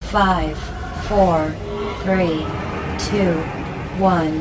5, 4, 3, 2, 1.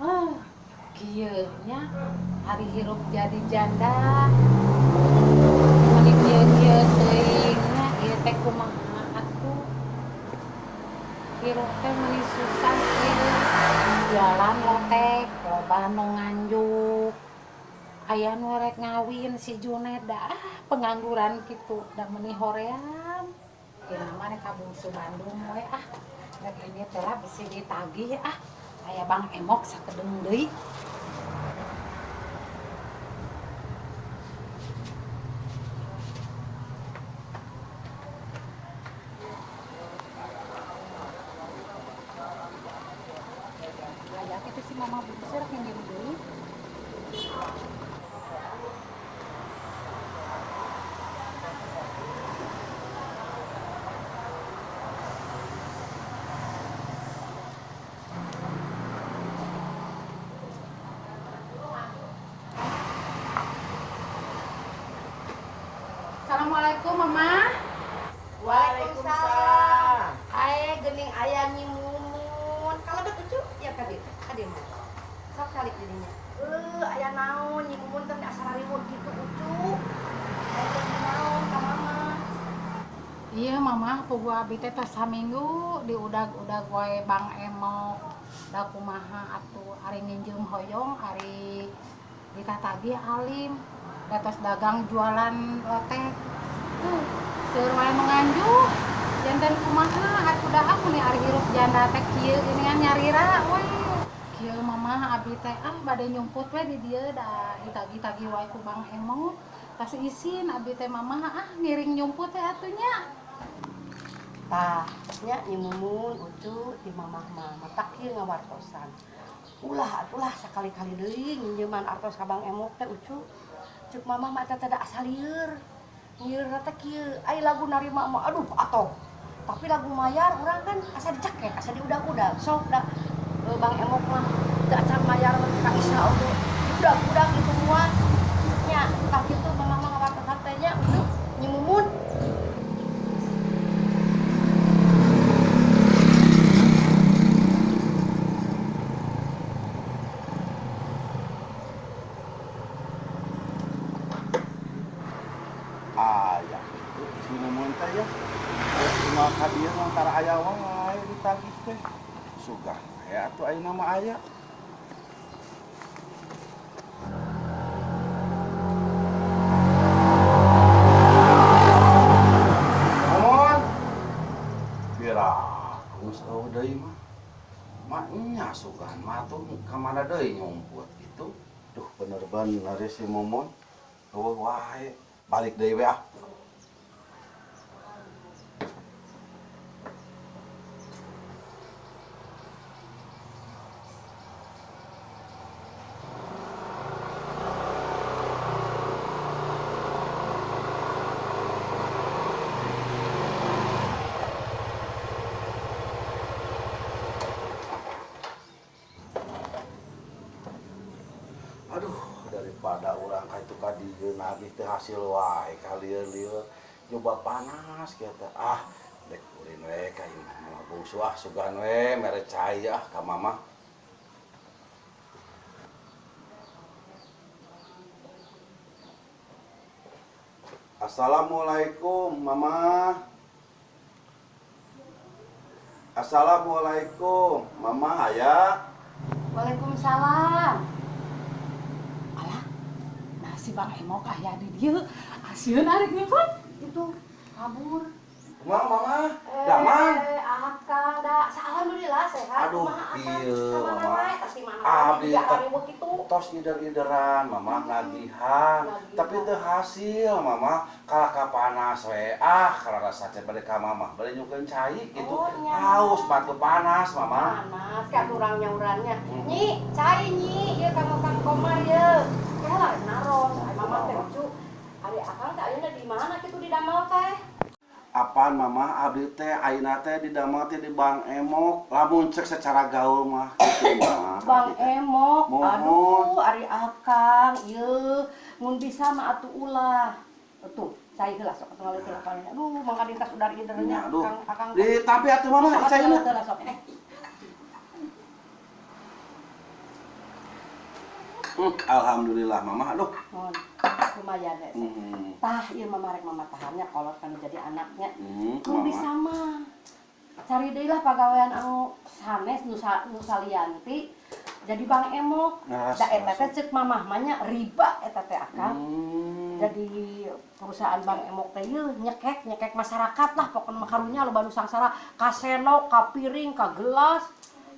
Ah, kieu nya ari hirup jadi janda. Meuni kieu-kieu teuing nya ieu teh kumaha atuh. Hirup teh meuni susah kieu. Jualan lotek loba nu nganjuk. Aya nu rek ngawin si Junet da ah pengangguran kitu da meuni hoream. Ieu mah rek ka Bungsu Bandung we ah. Rek ini teh lah bisi ditagih ah. Aya Bang Emok sakedeung deui. Aya kitu si Mama Bungsu rek nginjem duit. Assalamualaikum, Mama. Waalaikumsalam. Ae geuning aya Nyi Mumun. Kalau bet lucu ya kadi. Kadi mah. Sok kali jadinya. Aya naon Nyi Mumun teh asa rariweuh kitu ucu. Aya teh naon ka mama? Iya Mama, puguh abi teh tos saminggu diudag-udag wae Bang Emok. Da kumaha atuh ari nginjeum hoyong ari ditatagih alim. Da tos dagang jualan lotek. Seueur wae nu nganjuk. Janten kumaha atuh da ah meuni ari hirup janda teh kieu geuningan nyarira we. Kieu Mama abi teh ah bade nyumput we di dieu da ditagih-tagih wae ku Bang Emok. Tos isin abi teh Mama ah ngiring nyumput teh atuh nya. Tah, nya Nyi Mumun ucu di mamah mah matak kieu ngawartosan. Ulah atulah sakali-kali deui nginjeuman artos ka Bang Emok teh ucu. Cuk mamah mah eta teh da asa lieur. Lieur teh kieu, ai lagu narima mah aduh atoh. Tapi lagu mayar urang kan asa dicekek, asa diudag-udag. Sok da Bang Emok mah teu acan mayar mah ka Isa oge. Diudag-udag itu moal. Nya, tah kitu mamah mah ngawartosan teh nya ucu Nyi Mumun. Aya itu si Mumun teh ya. Cuma ka dieu mah tara aya wae ditagih teh. Sugan we atuh ayeuna mah aya. Mumun. Piraku eueuh deui mah. Maknya sugan mah atuh ka mana deui nyumput kitu. Duh bener-bener si Mumun. Eueuh wae. Balik deui we ah. Aduh, daripada urang ka itu ka dieu nagih teh hasil wae ka lieur-lieur. Coba panas kieu teh. Ah, dek ulin we ka imah mama Bungsu ah sugan we mere cai ah ka mama. Assalamualaikum, Mama. Assalamualaikum, Mama aya. Waalaikumsalam. Alah, nah si Bang Emok aya di dieu. Asieun arek nyumput. Itu kabur. Kumaha, Mama? Damang. Eh, akang da, alhamdulillah sehat. Aduh, Kumaha akang? ieu, Kamana Mama. wae, tas di mana Abdi wae, teh riweuh kitu. Tos ider-ideran, Mama nagihan, Nagihan. Tapi teu hasil, Mama. Kalah ka panas we. Ah, karasa teh bade ka Mama, bade nyungkeun cai gitu. Oh, nya. Haus batu panas, Mama. Panas ka kurang nyaurannya. Nyi, cai nyi, ieu kanggo Kang Komar ye. Kela naros, ai Mama teh lucu. Ari akang teh ayeuna di mana kitu di damel teh? Apaan Mama, abdi teh ayeuna teh di damel teh di Bang Emok. Lamun cek secara gaul mah kitu mah. Bang Abdi teh. Emok, Mohon. aduh ari akang ieu mun bisa mah atuh ulah. Tuh, cai heula sok atuh ngaleut heula paling. Aduh, mangga dintas udar ieu Nya, aduh. Kang akang. Di tapi atuh Mama Sok caina. atuh heula sok. Eh, Alhamdulillah Mama, aduh. Mohon. Lumayan ya. Tah ieu mah rek mama tahannya kolot kan jadi anaknya. Mun Mama. bisa mah cari deui lah pagawean anu sanes nu nu salianti jadi Bang Emok. Nah, Da eta teh ceuk mamah mah nya riba eta teh akang. Jadi perusahaan Bang Emok teh yeuh nyekek nyekek masyarakat lah pokokna mah karunya loba nu sangsara ka sendok, ka piring, ka gelas,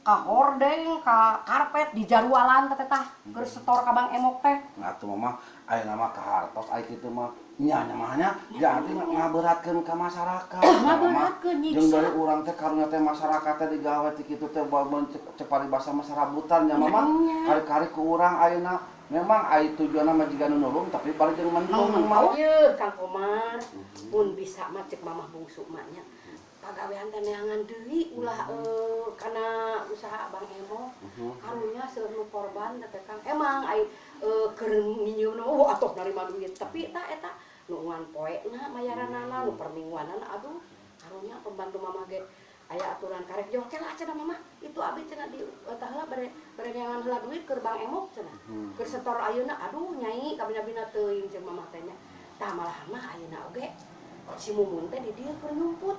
ka hordeng, ka karpet di jarualan teh tah keur setor ka Bang Emok teh. Nah, atuh Mama, ayeuna mah kahartos aya kitu mah nya nya mah nya jadi ngaberatkeun ka masyarakat. Ngaberatkeun, nyiksa. Jeung dari urang teh karunya teh masyarakat teh digawe ti kitu teh bangun cek paribasa mah sarabutan nya Mama. Nya. Kari-kari ku urang ayeuna memang aya tujuanna mah jiga nu nulung tapi bari jeung mentung Mama. Ieu Kang Komar, mun bisa mah cek mamah bungsu mah nya. Pagawean teh neangan deui ulah kana usaha Bang Emok. Karunya seueur nu korban teh Kang. Emang ai keur nginjeumna oh atoh narima duit, tapi eta eta nu ungan poena mayaranana nu permingguanana aduh karunya pembantu mamah ge aya aturan karek jol kela cenah mamah itu abi cenah di tah heula bade bade neangan heula duit keur Bang Emok cenah. Keur setor ayeuna aduh nyai kabina-bina teuing jeung mamah teh nya. Tah malahan mah ayeuna oge si Mumun teh di dieu keur nyumput.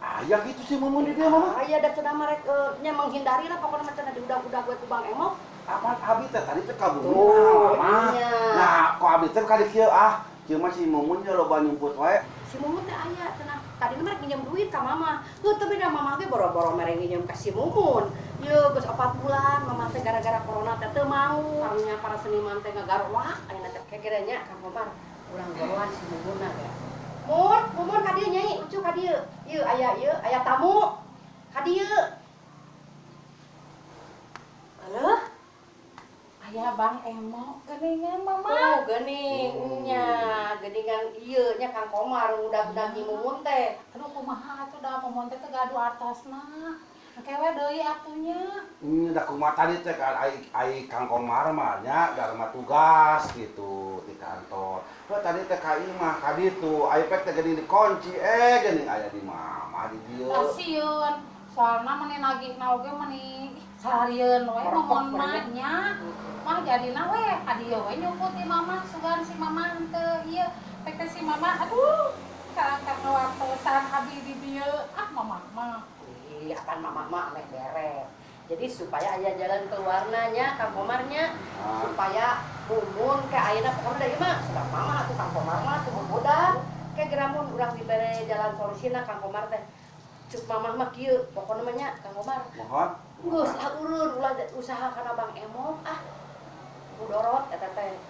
Aya gitu si Mumun di dieu Mama. Aya da cenah mah rek nya menghindari lah pokona mah cenah diudag-udag we ku Bang Emok. Apaan abi teh tadi teh ka bumi Tuh, Mama. iya. Nah, kok abi teh ka dieu ah, kieu mah si Mumun nya loba nyumput wae. Si Mumun teh aya cenah tadi mah rek nginjem duit ka Mama. Heuh teu beda Mama ge boro-boro mere nginjem ka si Mumun. Yeuh geus 4 bulan Mama teh gara-gara corona teh teu mau. Karunya para seniman teh ngagarwak ayeuna teh kegere nya Kang Komar urang goroan si Mumunna ge. Mun, Mumun ka dieu nyai, ucu ka dieu. Ieu aya ieu aya tamu. Ka dieu. Halo? Aya Bang Emok geuningan Mama. Oh, geuning nya, geuningan ieu nya Kang Komar udah-udah nyi Mumun teh. Aduh kumaha atuh da Mumun teh teu gaduh artosna. Engke we deui atunya. Ini da kumaha tadi teh kan ai Kang Komar mah nya darma tugas gitu di kantor. Heuh tadi teh ka imah ka ditu, ai pek teh geuning dikunci geuning aya di mama di dieu. Kasieun, soalna meni nagihna oge meni sarieun we Merokok Mumun mah we. nya. Mah jadina we ka dieu we nyumput di mama sugan si mama henteu ieu pek teh si mama aduh karang ka ngawartosan abi di dieu ah mama mah. Ih, apaan mama mah ameh beres. Jadi supaya aya jalan keluarna nya Kang Komarnya supaya Mumun ke ayeuna pokona da ieu mah sebab mama atuh Kang Komar mah atuh boboda. Ke geramun urang dibere jalan solusina Kang Komar teh. Cuk mamah mah kieu pokona mah nya Kang Komar. Mohon. Geus lah urun ulah usaha kana Bang Emok ah. Mudorot eta teh.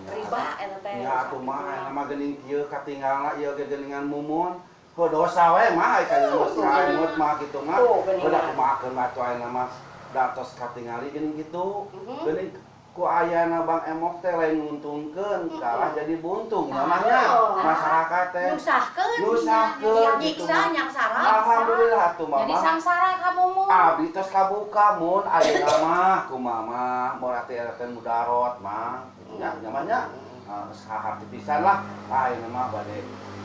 Riba eta teh. Ya atuh mah ayeuna mah geuning kieu katinggalna ieu ge geuningan Mumun. Heuh dosa we mah ai ka ieu mah emot mah kitu mah. Tuh, geuningan. Udah kumahakeun atuh ayeuna mah da tos katingali geuning kitu. Geuning ku ayana Bang Emok teh lain nguntungkeun, kalah jadi buntung namanya masyarakat teh. Nyusahkeun. Nyusahkeun gitu Nyiksa mah. nyangsara. Alhamdulillah atuh Jadi mama. sangsara kamu Mun. Abdi tos kabuka mun ayeuna mah kumaha mah teh eta teh mudarot mah. Nya namanya geus kaharti pisan lah. Ayeuna mah bade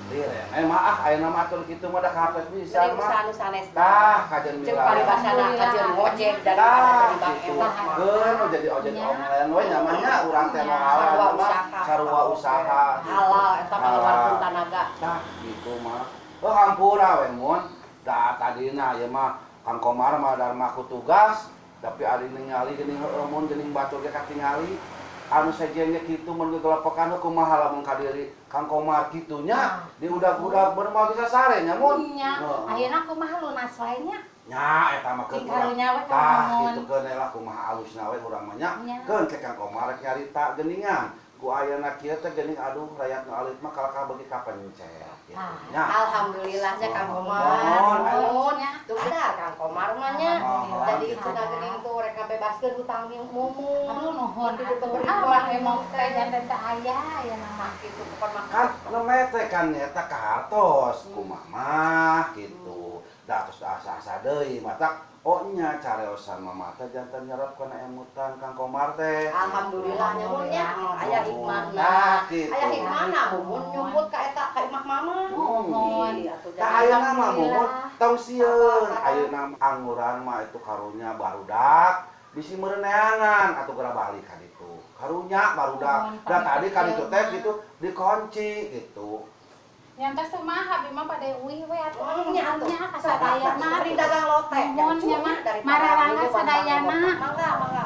lire. Mah ah ayeuna mah atur kitu mah da kahartos pisan Mending mah. usaha nu sanes. Tah kajian Ceuk wilayah. paribasana kajian ngojek dan Tah jadi Bang gitu. Emok mah. Keun jadi ojek Nya. online we nyamanya urang teh Nya. moal Sarua mah usaha. Sarua usaha gitu. Halal eta mah, ngeluarkeun tanaga. Tah gitu mah. Oh, hampura we, Mun. Da tadina ieu mah Kang Komar mah darma ku tugas, tapi ari ningali geuning, heueuh, Mun, geuning batur ge katingali anu sejen ge kitu. Mun gegelepokan kumaha lamun ka diri Kang Komar kitu nya, diudag-udag bener moal bisa sare nya, Mun. Nya, Heeh. ayeuna kumaha, lunas wae nya? Nya eta mah Cing keur karunya we. Tah. Mumun. Kitu keun lah, kumaha alusna we urang mah nya. Nya. Keun ke Kang Komar rek nyarita geuningan ku ayeuna kieu teh geuning, aduh, rakyat nu alit mah kalakah beuki kapencet gitu Tah. nya. Alhamdulillah nya, Kang Komar. Mohon. Nuhun. Nya. Tuh dah Kang Komar mah nya. Mohon. Jadi cenah geuning tuh rek ngabebaskeun hutang Mumun. Aduh, nuhun Gitu, atuh. beri Ah, uang. Bang Emok teh janten teh aya ayeuna mah. Gitu pokon mah. Kan nembe teh kan eta kahartos kumaha mah gitu da, terus asa-asa deui matak, oh nya, careosan mama teh janten nyerap kana emutan Kang Komar teh. Alhamdulillah nya, Mun, nya, aya hikmahna. Nah, gitu. Aya hikmahna Mumun nyumput ka eta ka imah mama. Nuhun. Ih, atuh. Tah, ayeuna mah Mumun tong sieun. Sabar. Ayeuna anguran mah itu karunya barudak bisi meureun neangan atuh geura balik ka ditu. Karunya barudak. Nuhun, Da tadi ka ditu teh pamit. Gitu dikunci gitu. Nyantos tuh mah abi mah bade uih we atuh. Nya atuh. Nya kasadayana. Sering dagang lotek. Nuhun nya mah. Mararangga sadayana. Mangga, mangga.